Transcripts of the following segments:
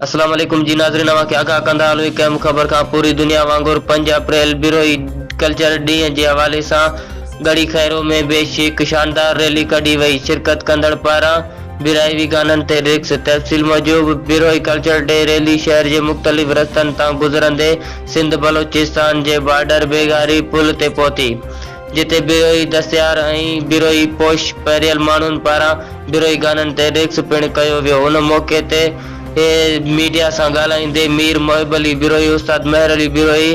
اسلام عليڪم جي ناظرين اوهان کي آگاهه ڪندا هلون هڪ اهم خبر کان پوري دنيا وانگر 5 اپريل بروهي ڪلچر ڏينهن جي حوالي سان ڳڙهي خيرو ۾ به هڪ شاندار ريلي ڪڍي وئي شرڪت ڪندڙ پاران براهوي گانن تي رقص تفصيل موجب بروهي ڪلچر ڊي ريلي شهر جي مختلف رستن تان گذرندي سنڌ بلوچستان جي بارڊر بيگاري پل تي پهتي جتي بروهي دستيار ۽ بروهي پوش پهريل ماڻهن پاران بروهي گانن تي رقص پڻ ڪيو ويو. ان موقعي تي ميڊيا سان ڳالهائيندي مير محب علي بروهي، استاد مهر علي بروهي،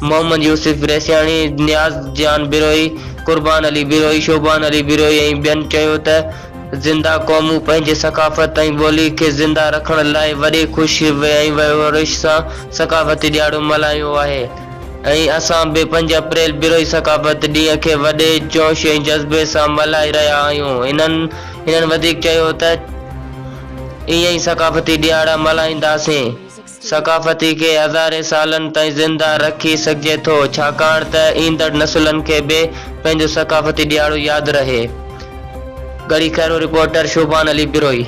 محمد يوسف ريسياڻي، نياز جان بروهي، قربان علي بروهي، شعبان علي بروهي ۽ ٻين چيو ته زنده قومون پنهنجي ثقافت ۽ ٻولي کي زنده رکڻ لاء وڏي خوشي ۽ ورش سان ثقافتي ڏهاڙو ملهايو آهي. ۽ اسان به 5 اپريل بروهي ثقافت ڏينهن کي وڏي جوش ۽ جذبي سان ملهائي رهيا آهيون. هنن وڌيڪ چيو ته ائين ئي ثقافتي ڏهاڙا ملهائينداسين. ثقافتي کي هزارين سالن تائين زنده رکي سگهجي ٿو ڇاڪاڻ ته ايندڙ نسلن کي به پنهنجو ثقافتي ڏهاڙو ياد رهي. ڳڙهي خيرو، رپورٽر، شوبان علي بروهي.